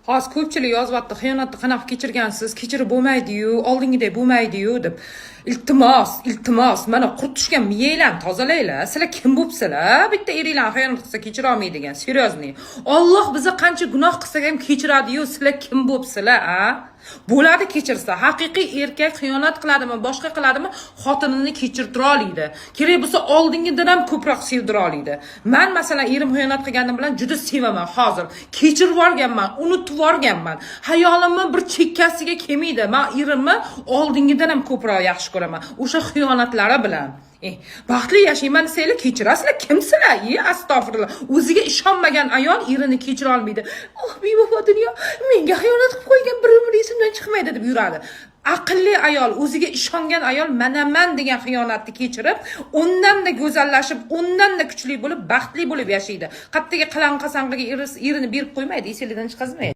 Hozir ko'pchilik yozyapti, xiyonatni qanaqa kechirgansiz, kechirib bo'lmaydiyu, oldingidek bo'lmaydiyu deb. Iltimos, iltimos, mana qurt tushgan miyanglarni tozalanglar. Sizlar kim bo'libsizlar? Bitta eringlar xiyonat qilsa kechira olmaydigan, серьезный. Olloh biza qancha gunoh qilsak ham kechiradi-yu, sizlar kim bo'libsizlar, a? Bo'ladi kechirsa. Haqiqiy erkak xiyonat qiladimi, boshqa qiladimi, xotinini kechirtira oladi. Kerak bo'lsa, oldingidan ham ko'proq sevdira oladi. Man, masalan, erim xiyonat qilganim bilan juda sevaman hozir. Kechirib yuborganman, unutib yuborganman. Hayolimni bir chekkasiga kelmaydi. Man erimni oldingidan ham ko'proq yaxshi ko'raman. O'sha xiyonatlari bilan. Baxtli yashayman desanglar, kechirasizlar. Kimsizlar? E, astag'firulloh. O'ziga ishonmagan ayol erini kechira olmaydi. "Oh, bevafo dunyo menga xiyonat qilib qo'ygan, bir umr esimdan chiqmaydi" deb yuradi. Aqlli ayol, o'ziga ishongan ayol manaman degan xiyonatni kechirib, undanda go'zallashib, undanda kuchli bo'lib, baxtli bo'lib yashaydi. Qayerga qalan qasanqiga erini berib qo'ymaydi, esinglardan chiqazmaydi.